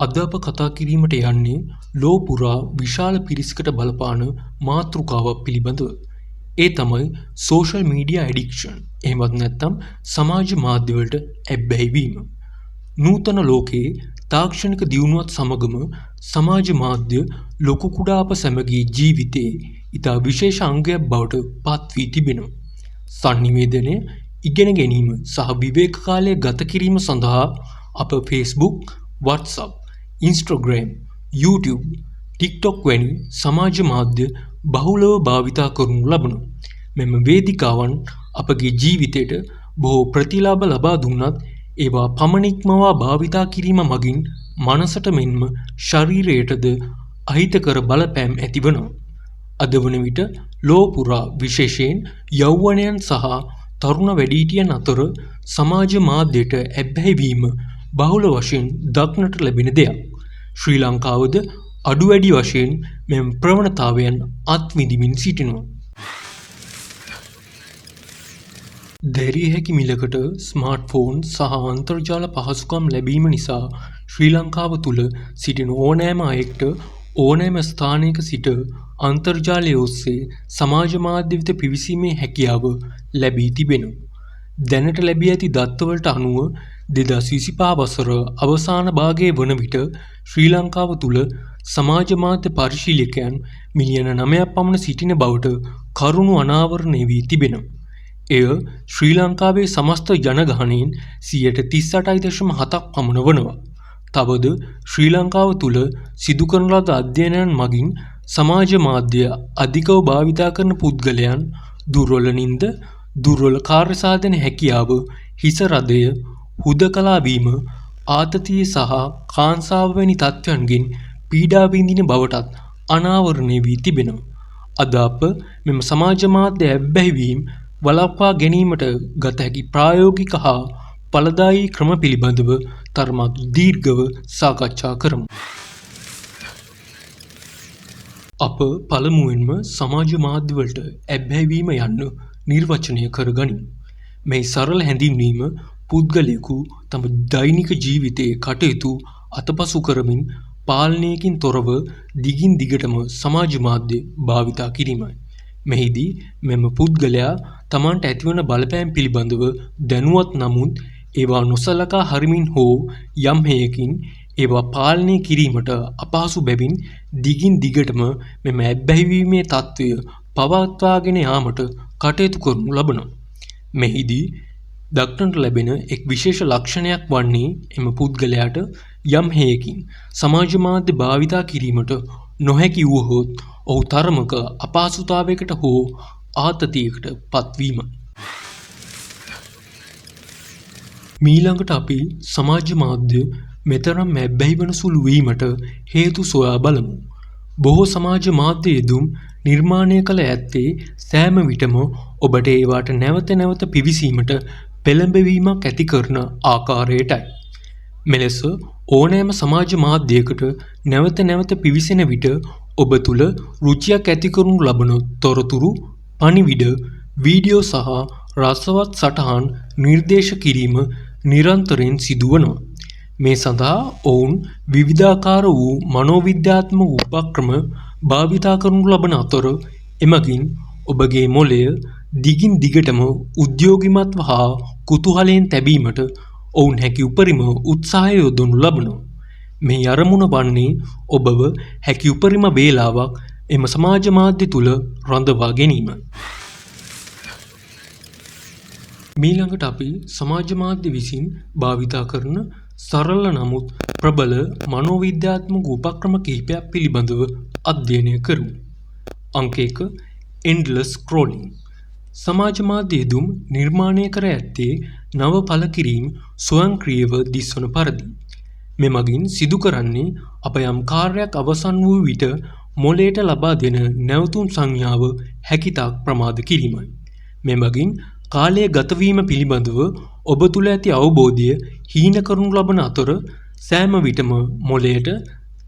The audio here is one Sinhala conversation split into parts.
අද අප කතා කිරීමට යන්නේ ලෝ පුරා විශාල පිරිසකට බලපාන මාතෘකාවක් පිළිබඳව. ඒ තමයි සෝෂල් මීඩියා ඇඩික්ෂන්. එහෙමත් නැත්නම් සමාජ මාධ්‍යවලට ඇබ්බැහි වීම. නූතන ලෝකයේ තාක්ෂණික දියුණුවත් සමගම සමාජ මාධ්‍ය ලොකු කුඩා අප සැමගේ ජීවිතයේ ඉතා විශේෂ අංගයක් බවට පත් වී තිබෙනවා. සන්නිවේදනය, ඉගෙන ගැනීම සහ විවේක කාලය ගත කිරීම සඳහා අප Facebook, WhatsApp, Instagram, YouTube, TikTok වැනි සමාජ මාධ්‍ය බහුලව භාවිතා කරනු ලබනවා. මෙම වේදිකාවන් අපගේ ජීවිතයට බොහෝ ප්‍රතිලාභ ලබා දුන්නත් ඒවා පමණික්මවා භාවිතා කිරීම මගින් මනසට මෙන්ම ශරීරයටද අහිතකර බලපෑම් ඇතිවනවා. අද වන විට ලොව පුරා විශේෂයෙන් යෞවනයන් සහ තරුණ වැඩිහිටියන් අතර සමාජ මාධ්‍යයට ඇබ්බැහි වීම බහුල වශයෙන් දක්නට ලැබෙන දෙයක්. ශ්‍රී ලංකාවද අඩු වැඩි වශයෙන් මෙම ප්‍රවණතාවයන් අත්විඳිමින් සිටිනවා. දැරිය හැකි මිලකට ස්මාර්ට්ෆෝන් සහ අන්තර්ජාල පහසුකම් ලැබීම නිසා ශ්‍රී ලංකාව තුළ සිටින ඕනෑම අයෙක්ට ඕනෑම ස්ථානයක සිට අන්තර්ජාලය ඔස්සේ සමාජ මාධ්‍ය වෙත පිවිසීමේ හැකියාව ලැබී තිබෙනවා. දැනට ලැබී ඇති දත්තවලට අනුව 2025 වසර අවසාන භාගය වන විට ශ්‍රී ලංකාව තුළ සමාජ මාධ්‍ය පරිශීලකයන් මිලියන 9ක් පමණ සිටින බවට කරුණු අනාවරණය වී තිබෙනවා. එය ශ්‍රී ලංකාවේ සමස්ත ජනගහනයෙන් 38.7%ක් පමණ වනවා. තවද ශ්‍රී ලංකාව තුළ සිදු කරන ලද අධ්‍යයනයන් මගින් සමාජ මාධ්‍ය අධිකව භාවිතා කරන පුද්ගලයන් දුර්වල නින්ද, දුර්වල කාර්ය සාධන හැකියාව, හිස රදය, හුදකලා වීම, ආතතිය සහ කාංසාව වැනි තත්ත්වයන්ගෙන් පීඩා විඳින බවටත් අනාවරණය වී තිබෙනවා. අද අප මෙම සමාජ මාධ්‍ය ඇබ්බැහි වීම වළක්වා ගැනීමට ගත හැකි ප්‍රායෝගික හා ඵලදායී ක්‍රම පිළිබඳව තරමක් දීර්ඝව සාකච්ඡා කරමු. අප පළමුවෙන්ම සමාජ මාධ්‍යවලට ඇබ්බැහි වීම යන්න නිර්වචනය කරගනිමු. මේ සරල හැඳින්වීම පුද්ගලයෙකු තම දෛනික ජීවිතයේ කටයුතු අතපසු කරමින් පාලනයකින් තොරව දිගින් දිගටම සමාජ මාධ්‍ය භාවිතා කිරීමයි. මෙහිදී මෙම පුද්ගලයා තමන්ට ඇතිවන බලපෑම් පිළිබඳව දැනුවත් නමුත් ඒවා නොසලකා හරිමින් හෝ යම් හේයකින් ඒවා පාලනය කිරීමට අපහසු බැවින් දිගින් දිගටම මෙම ඇබ්බැහි වීමේ තත්ත්වය පවත්වාගෙන යාමට කටයුතු කරනු ලබනවා. මෙහිදී දක්නට ලැබෙන එක් විශේෂ ලක්ෂණයක් වන්නේ එම පුද්ගලයාට යම් හේයකින් සමාජ මාධ්‍ය භාවිතා කිරීමට නොහැකි වුවහොත් ඔහු තරමක අපහසුතාවයකට හෝ ආතතියකට පත්වීම. මීළඟට අපි සමාජ මාධ්‍ය මෙතරම් ඇබ්බැහි වන සුළු වීමට හේතු සොයා බලමු. බොහෝ සමාජ මාධ්‍ය යෙදුම් නිර්මාණය කළ ඇත්තේ සෑම විටම ඔබට ඒවාට නැවත නැවත පිවිසීමට පෙළඹවීමක් ඇති කරන ආකාරයටයි. මෙලෙස ඕනෑම සමාජ මාධ්‍යයකට නැවත නැවත පිවිසෙන විට ඔබ තුළ රුචියක් ඇති කරනු ලබන තොරතුරු, පණිවිඩ, වීඩියෝ සහ රසවත් සටහන් නිර්දේශ කිරීම නිරන්තරයෙන් සිදුවනවා. මේ සඳහා ඔවුන් විවිධාකාර වූ මනෝවිද්‍යාත්මක උපක්‍රම භාවිතා කරනු ලබන අතර එමගින් ඔබගේ මොළය දිගින් දිගටම උද්‍යෝගිමත්ව හා කුතුහලයෙන් තැබීමට ඔවුන් හැකි උපරිම උත්සාහය යොදවනු ලබනවා. මෙහි අරමුණ වන්නේ ඔබව හැකි උපරිම වේලාවක් එම සමාජ මාධ්‍ය තුළ රඳවා ගැනීම. මීළඟට අපි සමාජ මාධ්‍ය විසින් භාවිතා කරන සරල නමුත් ප්‍රබල මනෝවිද්‍යාත්මක උපක්‍රම කිහිපයක් පිළිබඳව අධ්‍යයනය කරමු. අංක 1, එන්ඩ්ලස් ස්ක්‍රෝලිං. සමාජ මාධ්‍ය යෙදුම් නිර්මාණය කර ඇත්තේ නව පළ කිරීම් ස්වයංක්‍රීයව දිස්වන පරිදි. මෙමගින් සිදු කරන්නේ අප යම් කාර්යයක් අවසන් වූ විට මොළයට ලබා දෙන නැවතුම් සංඥාව හැකිතාක් ප්‍රමාද කිරීමයි. මෙමගින් කාලය ගතවීම පිළිබඳව ඔබ තුළ ඇති අවබෝධය හීන කරනු ලබන අතර සෑම විටම මොළයට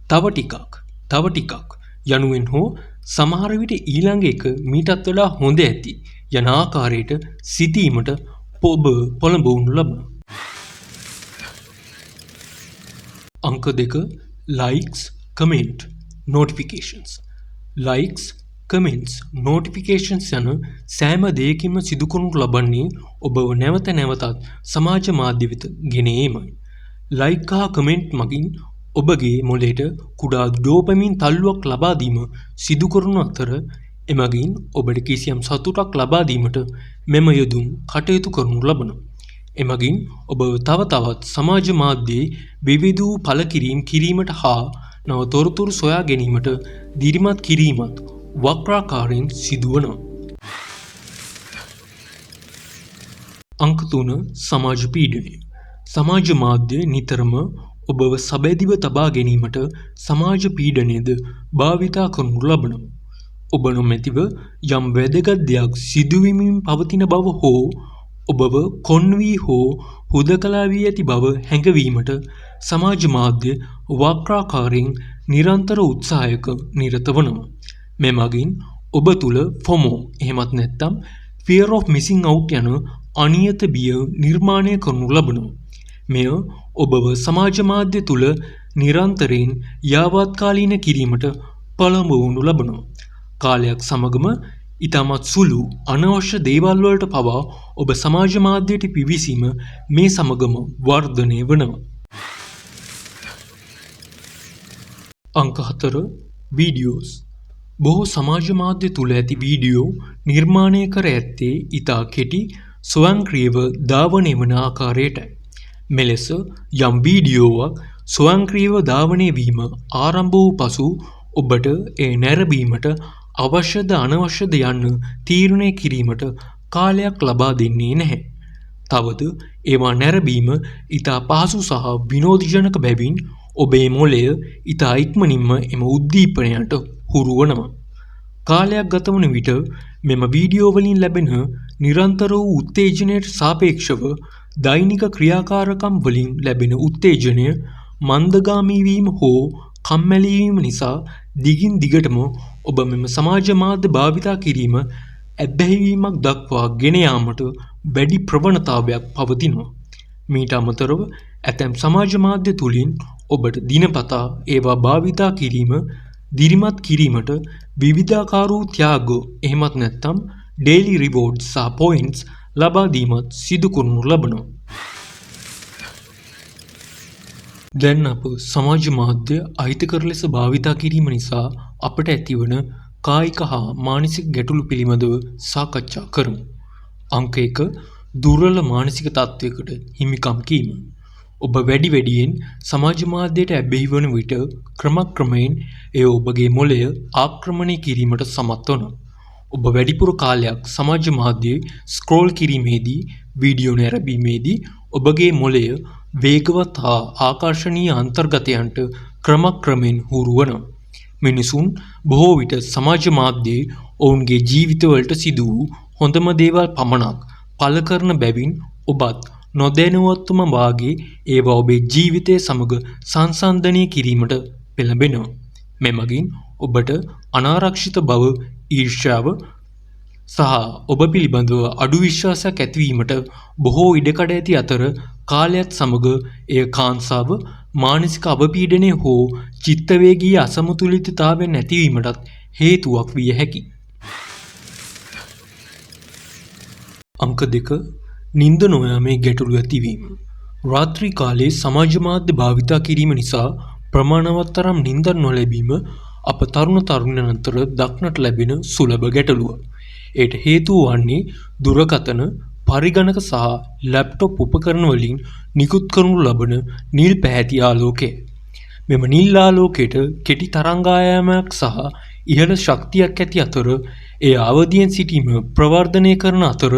තව ටිකක්, තව ටිකක් යනුවෙන් හෝ සමහර විට ඊළඟ එක මීටත් වඩා හොඳ ඇති යන ආකාරයට සිතීමට ඔබ පොළඹවනු ලබනවා. අංක 2, Likes, comment, notifications. Likes, comments, notifications යන සෑම දෙයකින්ම සිදු කරනු ලබන්නේ ඔබව නැවත නැවතත් සමාජ මාධ්‍ය වෙත ගෙන ඒමයි. ලයික් හා කමෙන්ට් මගින් ඔබගේ මොළයට කුඩා ඩෝපමින් තල්ලුවක් ලබා දීම සිදු කරන අතර, එමගින් ඔබට කිසියම් සතුටක් ලබා දීමට මෙම යෙදුම් කටයුතු කරනු ලබනවා. එමගින් ඔබ තව තවත් සමාජ මාධ්‍යයේ විවිධ වූ පළකිරීම් කිරීමට හා නව තොරතුරු සොයා ගැනීමට දිරිමත් කිරීමත් වක්‍රාකාරයෙන් සිදුවනවා. අංක 3, සමාජ පීඩනය. සමාජ මාධ්‍ය නිතරම ඔබව සබැදිව තබා ගැනීමට සමාජ පීඩනයද භාවිතා කරනු ලබනවා. ඔබ නොමැතිව යම් වැදගත් දෙයක් සිදුවෙමින් පවතින බව හෝ ඔබව කොන් වී හෝ හුදකලා වී ඇති බව හැඟවීමට සමාජ මාධ්‍ය වක්‍රාකාරයෙන් නිරන්තර උත්සාහයක නිරත වනවා. මෙමගින් ඔබ තුළ ෆොමෝ එහෙමත් නැත්නම් fear of missing out යන අනියත බිය නිර්මාණය කරනු ලබනවා. මෙය ඔබව සමාජ මාධ්‍ය තුළ නිරන්තරයෙන් යාවත්කාලීන කිරීමට පළඹවනු ලබනවා. කාලයක් සමගම ඉතාමත් සුළු අනවශ්‍ය දේවල් වලට පවා ඔබ සමාජ මාධ්‍යයට පිවිසීම මේ සමගම වර්ධනය වනවා. අංක 4, වීඩියෝස්. බොහෝ සමාජ මාධ්‍ය තුළ ඇති වීඩියෝ නිර්මාණය කර ඇත්තේ ඉතා කෙටි, ස්වයංක්‍රීයව ධාවනය වන ආකාරයටයි. මෙලෙස යම් වීඩියෝවක් ස්වයංක්‍රීයව ධාවනය වීම ආරම්භ වූ පසු ඔබට එය නැරඹීමට අවශ්‍යද අනවශ්‍යද යන්න තීරණය කිරීමට කාලයක් ලබා දෙන්නේ නැහැ. තවද ඒවා නැරඹීම ඉතා පහසු සහ විනෝදජනක බැවින් ඔබේ මොළය ඉතා ඉක්මනින්ම එම උද්දීපනයට හුරු වනවා. කාලයක් ගතවන විට මෙම වීඩියෝ වලින් ලැබෙන නිරන්තර වූ උත්තේජනයට සාපේක්ෂව දෛනික ක්‍රියාකාරකම් වලින් ලැබෙන උත්තේජනය මන්දගාමී වීම හෝ කම්මැලි වීම නිසා දිගින් දිගටම ඔබ මෙම සමාජ මාධ්‍ය භාවිතා කිරීම ඇබ්බැහිවීමක් දක්වා ගෙන යාමට වැඩි ප්‍රවණතාවයක් පවතිනවා. මීට අමතරව ඇතැම් සමාජ මාධ්‍ය තුළින් ඔබට දිනපතා ඒවා භාවිතා කිරීම දිරිමත් කිරීමට විවිධාකාර වූ ත්‍යාග එහෙමත් නැත්නම් ඩේලි රිවෝඩ්ස් සහ පොයින්ට්ස් ලබා දීමත් සිදු කරනු ලබනවා. දැන් අප සමාජ මාධ්‍ය අහිතකර ලෙස භාවිතා කිරීම නිසා අපට ඇතිවන කායික හා මානසික ගැටලු පිළිබඳව සාකච්ඡා කරමු. අංක 1, දුර්වල මානසික තත්ත්වයකට හිමිකම් කීම. ඔබ වැඩි වැඩියෙන් සමාජ මාධ්‍යයට ඇබ්බැහි වන විට ක්‍රමක්‍රමයෙන් එය ඔබගේ මොළය ආක්‍රමණය කිරීමට සමත් වනවා. ඔබ වැඩිපුර කාලයක් සමාජ මාධ්‍යයේ ස්ක්‍රෝල් කිරීමේදී, වීඩියෝ නැරඹීමේදී ඔබගේ මොළය වේගවත් හා ආකර්ශනීය අන්තර්ගතයන්ට ක්‍රමක්‍රමයෙන් හුරු වනවා. මිනිසුන් බොහෝ විට සමාජ මාධ්‍යයේ ඔවුන්ගේ ජීවිතවලට සිදු වූ හොඳම දේවල් පමණක් පළ කරන බැවින් ඔබත් නොදැනුවත්වම වාගේ ඒවා ඔබේ ජීවිතය සමග සංසන්දනය කිරීමට පෙළඹෙනවා. මෙමගින් ඔබට අනාරක්ෂිත බව, ඊර්ෂ්‍යාව සහ ඔබ පිළිබඳව අඩු විශ්වාසයක් ඇතිවීමට බොහෝ ඉඩකඩ ඇති අතර කාලයත් සමග එය කාංසාව, මානසික අවපීඩනය හෝ චිත්තවේගී අසමතුලිතතාවයන් ඇතිවීමටත් හේතුවක් විය හැකි. අංක 2, නින්ද නොයාමේ ගැටලු ඇතිවීම. රාත්‍රී කාලයේ සමාජ මාධ්‍ය භාවිතා කිරීම නිසා ප්‍රමාණවත් තරම් නින්දක් නොලැබීම අප තරුණ තරුණියන් අතර දක්නට ලැබෙන සුලභ ගැටලුවක්. එයට හේතුව වන්නේ දුරකථන, පරිගණක සහ ලැප්ටොප් උපකරණ වලින් නිකුත් කරනු ලබන නිල් පැහැති ආලෝකය. මෙම නිල් ආලෝකයට කෙටි තරංගායාමයක් සහ ඉහළ ශක්තියක් ඇති අතර එය අවදියෙන් සිටීම ප්‍රවර්ධනය කරන අතර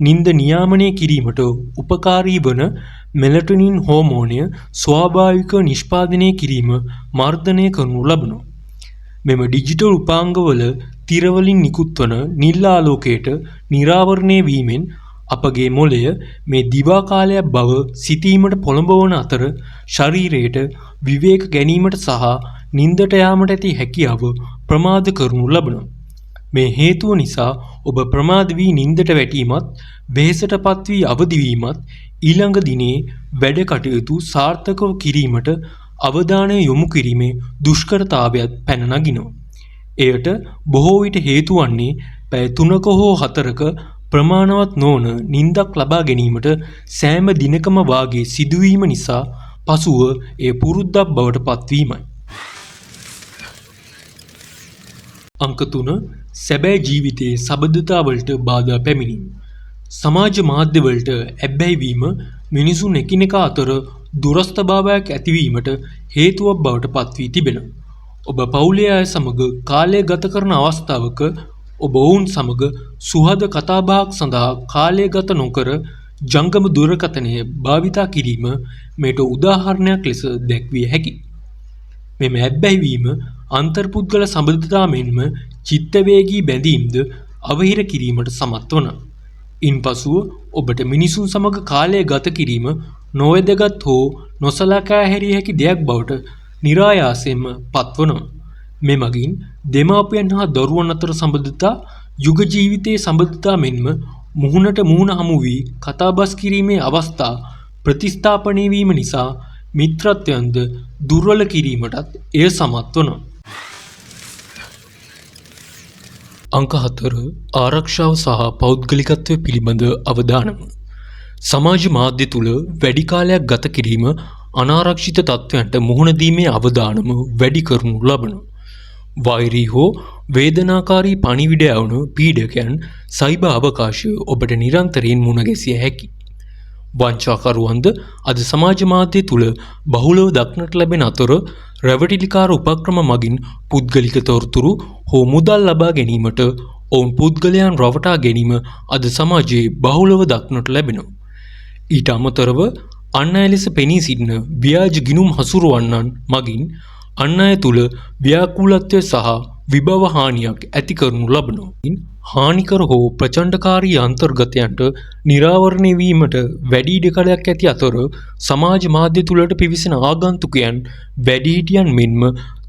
නින්ද නියාමනය කිරීමට උපකාරී වන මෙලටොනින් හෝමෝනය ස්වාභාවිකව නිෂ්පාදනය කිරීම මර්ධනය කරනු ලබනවා. මෙම ඩිජිටල් උපාංගවල තිරවලින් නිකුත්වන නිල් ආලෝකයට නිරාවරණය වීමෙන් අපගේ මොළය මේ දිවා කාලයක් බව සිතීමට පොළඹවන අතර ශරීරයට විවේක ගැනීමට සහ නින්දට යාමට ඇති හැකියාව ප්‍රමාද කරනු ලබනවා. මේ හේතුව නිසා ඔබ ප්‍රමාද වී නින්දට වැටීමත්, වෙහෙසට පත්වී අවදි වීමත්, ඊළඟ දිනේ වැඩ කටයුතු සාර්ථකව කිරීමට අවධානය යොමු කිරීමේ දුෂ්කරතාවයත් පැන නගිනවා. එයට බොහෝ විට හේතු වන්නේ පැය 3ක හෝ 4ක ප්‍රමාණවත් නොවන නින්දක් ලබා ගැනීමට සෑම දිනකම වාගේ සිදුවීම නිසා පසුව එය පුරුද්දක් බවට පත්වීමයි. අංක 3 සැබෑ ජීවිතයේ සබඳතාවලට බාධා පැමිණීම. සමාජ මාධ්‍යවලට ඇබ්බැහි වීම මිනිසුන් එකිනෙකා අතර දුරස්ථභාවයක් ඇතිවීමට හේතුවක් බවට පත්වී තිබෙනවා. ඔබ පවුලේ අය සමග කාලය ගත කරන අවස්ථාවක ඔබ ඔවුන් සමග සුහද කතාබහක් සඳහා කාලය ගත නොකර ජංගම දුරකථනය භාවිතා කිරීම මෙයට උදාහරණයක් ලෙස දැක්විය හැකියි. මෙම ඇබ්බැහිවීම අන්තර්පුද්ගල සබඳතා මෙන්ම චිත්තවේගී බැඳීම්ද අවහිර කිරීමට සමත් වනවා. ඉන්පසුව ඔබට මිනිසුන් සමග කාලය ගත කිරීම නොවැදගත් හෝ නොසලකා හැරිය හැකි දෙයක් බවට නිරායාසයෙන්ම පත්වනවා. මෙමගින් දෙමාපියන් හා දරුවන් අතර සබඳතා, යුග ජීවිතයේ සබඳතා මෙන්ම මුහුණට මුහුණ හමු වී කතාබස් කිරීමේ අවස්ථා ප්‍රතිස්ථාපනය වීම නිසා මිත්‍රත්වයන්ද දුර්වල කිරීමටත් එය සමත් වනවා. අංක 4 ආරක්ෂාව සහ පෞද්ගලිකත්වය පිළිබඳ අවධානම. සමාජ මාධ්‍ය තුළ වැඩි කාලයක් ගත කිරීම අනාරක්ෂිත තත්ත්වයන්ට මුහුණ දීමේ අවදානම වැඩි කරනු ලබනවා. වෛරී හෝ වේදනාකාරී පණිවිඩ යවන පීඩකයන් සයිබර් අවකාශය ඔබට නිරන්තරයෙන් මුණ ගැසිය හැකි. වංචාකරුවන්ද අද සමාජ මාධ්‍ය තුළ බහුලව දක්නට ලැබෙන අතර රැවටිලිකාර උපක්‍රම මගින් පුද්ගලික තොරතුරු හෝ මුදල් ලබා ගැනීමට ඔවුන් පුද්ගලයන් රවටා ගැනීම අද සමාජයේ බහුලව දක්නට ලැබෙනවා. ඊට අමතරව අන් අය ලෙස පෙනී සිටින ව්‍යාජ ගිණුම් හසුරුවන්නන් මගින් අන් අය තුළ ව්‍යාකූලත්වය සහ විභව හානියක් ඇති කරනු ලබනවා. හානිකර හෝ ප්‍රචණ්ඩකාරී අන්තර්ගතයන්ට නිරාවරණය වීමට වැඩි ඉඩකඩක් ඇති අතර සමාජ මාධ්‍ය තුළට පිවිසෙන ආගන්තුකයන්, වැඩිහිටියන් මෙන්ම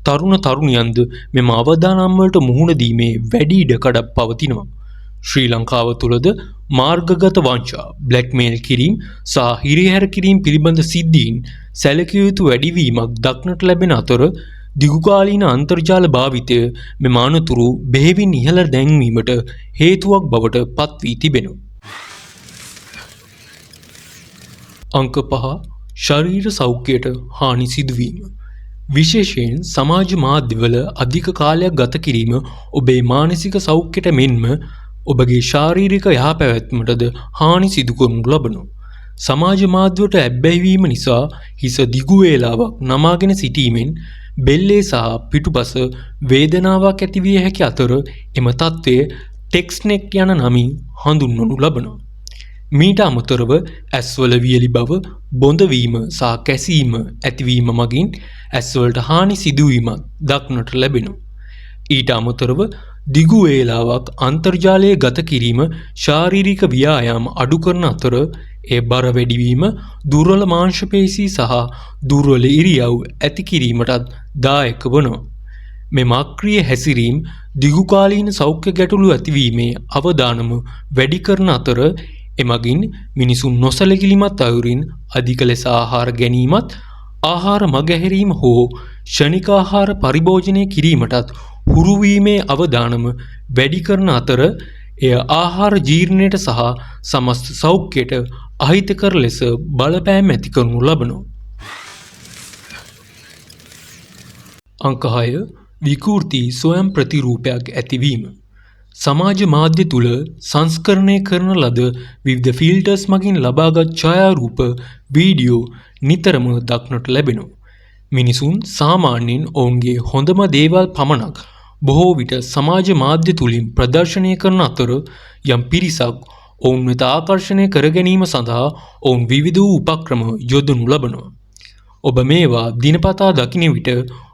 තරුණ තරුණියන්ද මෙම අවදානම් වලට මුහුණ දීමේ වැඩි ඉඩකඩක් පවතිනවා. ශ්‍රී ලංකාව තුළද මාර්ගගත වංචා, බ්ලැක්මේල් කිරීම් සහ හිරිහැර කිරීම් පිළිබඳ සිද්ධීන් සැලකිය යුතු වැඩිවීමක් දක්නට ලැබෙන අතර දිගුකාලීන අන්තර්ජාල භාවිතය මෙම අනතුරු බෙහෙවින් ඉහළ දැන්වීමට හේතුවක් බවට පත්වී තිබෙනවා. අංක 5 ශරීර සෞඛ්‍යයට හානි සිදුවීම. විශේෂයෙන් සමාජ මාධ්‍යවල අධික කාලයක් ගත කිරීම ඔබේ මානසික සෞඛ්‍යයට මෙන්ම ඔබගේ ශාරීරික යහපැවැත්මටද හානි සිදු කරනු ලබනවා. සමාජ මාධ්‍යවලට ඇබ්බැහි වීම නිසා හිස දිගු වේලාවක් නමාගෙන සිටීමෙන් බෙල්ලේ සහ පිටුපස වේදනාවක් ඇතිවිය හැකි අතර එම තත්ත්වය ටෙක්ස්ට් නෙක් යන නමින් හඳුන්වනු ලබනවා. මීට අමතරව ඇස්වල වියලි බව, බොඳවීම සහ කැසීම ඇතිවීම මගින් ඇස්වලට හානි සිදුවීමත් දක්නට ලැබෙනවා. ඊට අමතරව දිගු වේලාවක් අන්තර්ජාලයේ ගත කිරීම ශාරීරික ව්‍යායාම අඩු කරන අතර එය බර වැඩිවීම, දුර්වල මාංශ පේශී සහ දුර්වල ඉරියව් ඇති කිරීමටත් දායක වනවා. මෙම අක්‍රිය හැසිරීම් දිගුකාලීන සෞඛ්‍ය ගැටලු ඇතිවීමේ අවදානම වැඩි කරන අතර එමගින් මිනිසුන් නොසැලකිලිමත් අයුරින් අධික ලෙස ආහාර ගැනීමත්, ආහාර මගහැරීම හෝ ක්ෂණික ආහාර පරිභෝජනය කිරීමටත් හුරුවීමේ අවදානම වැඩි කරන අතර එය ආහාර ජීර්ණයට සහ සමස්ත සෞඛ්‍යයට අහිතකර ලෙස බලපෑම් ඇති කරනු ලබනවා. අංක 6 විකෘති ස්වයං ප්‍රතිරූපයක් ඇතිවීම. සමාජ මාධ්‍ය තුළ සංස්කරණය කරන ලද විවිධ ෆිල්ටර්ස් මගින් ලබාගත් ඡායාරූප, වීඩියෝ නිතරම දක්නට ලැබෙනවා. මිනිසුන් සාමාන්‍යයෙන් ඔවුන්ගේ හොඳම දේවල් පමණක් බොහෝ විට සමාජ මාධ්‍ය තුළින් ප්‍රදර්ශනය කරන අතර යම් පිරිසක් ඔවුන් වෙත ආකර්ෂණය කර ගැනීම සඳහා ඔවුන් විවිධ වූ උපක්‍රම යොදනු ලබනවා. ඔබ මේවා දිනපතා දකින විට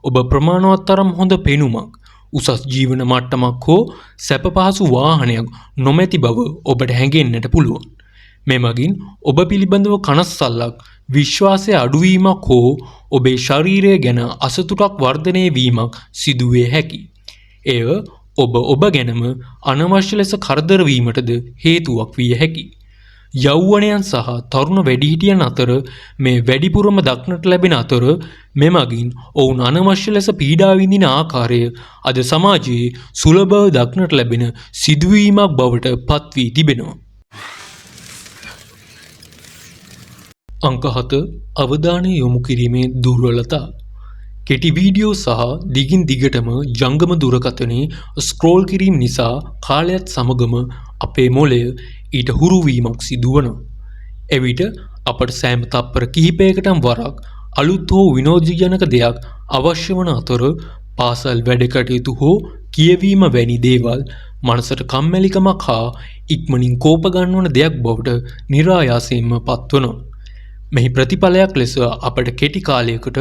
ඔබ ප්‍රමාණවත් තරම් හොඳ පෙනුමක්, උසස් ජීවන මට්ටමක් හෝ සැප පහසු වාහනයක් නොමැති බව ඔබට හැඟෙන්නට පුළුවන්. මෙමගින් ඔබ පිළිබඳව කනස්සල්ලක්, විශ්වාසය අඩුවීමක් හෝ ඔබේ ශරීරය ගැන අසතුටක් වර්ධනය වීමක් සිදුවිය හැකි. එය ඔබ ඔබ ගැනම අනවශ්‍ය ලෙස කරදර වීමටද හේතුවක් විය හැකි. යෞවනයන් සහ තරුණ වැඩිහිටියන් අතර මේ වැඩිපුරම දක්නට ලැබෙන අතර මෙමගින් ඔවුන් අනවශ්‍ය ලෙස පීඩා විඳින ආකාරය අද සමාජයේ සුලභව දක්නට ලැබෙන සිදුවීමක් බවට පත්වී තිබෙනවා. අංක 7 අවධානය යොමු කිරීමේ දුර්වලතා. කෙටි වීඩියෝ සහ දිගින් දිගටම ජංගම දුරකථනයේ ස්ක්‍රෝල් කිරීම නිසා කාලයත් සමගම අපේ මොළය ඊට හුරු වීමක් සිදුවනවා. එවිට අපට සෑම තප්පර කිහිපයකටම වරක් අලුත් හෝ විනෝදජනක දෙයක් අවශ්‍ය වන අතර පාසල් වැඩ කටයුතු හෝ කියවීම වැනි දේවල් මනසට කම්මැලිකමක් හා ඉක්මනින් කෝප ගන්වන දෙයක් බවට නිරායාසයෙන්ම පත්වනවා. මෙහි ප්‍රතිඵලයක් ලෙස අපට කෙටි කාලයකට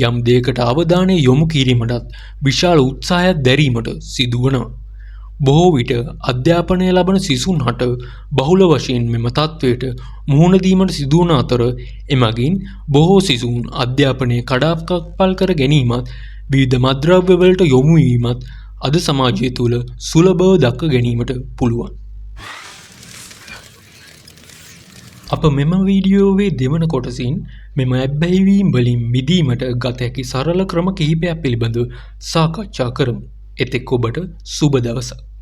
යම් දෙයකට අවධානය යොමු කිරීමටත් විශාල උත්සාහයක් දැරීමට සිදුවනවා. බොහෝ විට අධ්‍යාපනය ලබන සිසුන් හට බහුල වශයෙන් මෙම තත්ත්වයට මුහුණ දීමට සිදුවන අතර එමගින් බොහෝ සිසුන් අධ්‍යාපනය කඩාකප්පල් කර ගැනීමත් විවිධ මත්ද්‍රව්‍යවලට යොමු වීමත් අද සමාජය තුළ සුලභව දක්ව ගැනීමට පුළුවන්. අප මෙම වීඩියෝවේ දෙවන කොටසින් මෙම ඇබ්බැහිවීම් වලින් මිදීමට ගත හැකි සරල ක්‍රම කිහිපයක් පිළිබඳව සාකච්ඡා කරමු. එතෙක් ඔබට සුබ දවසක්.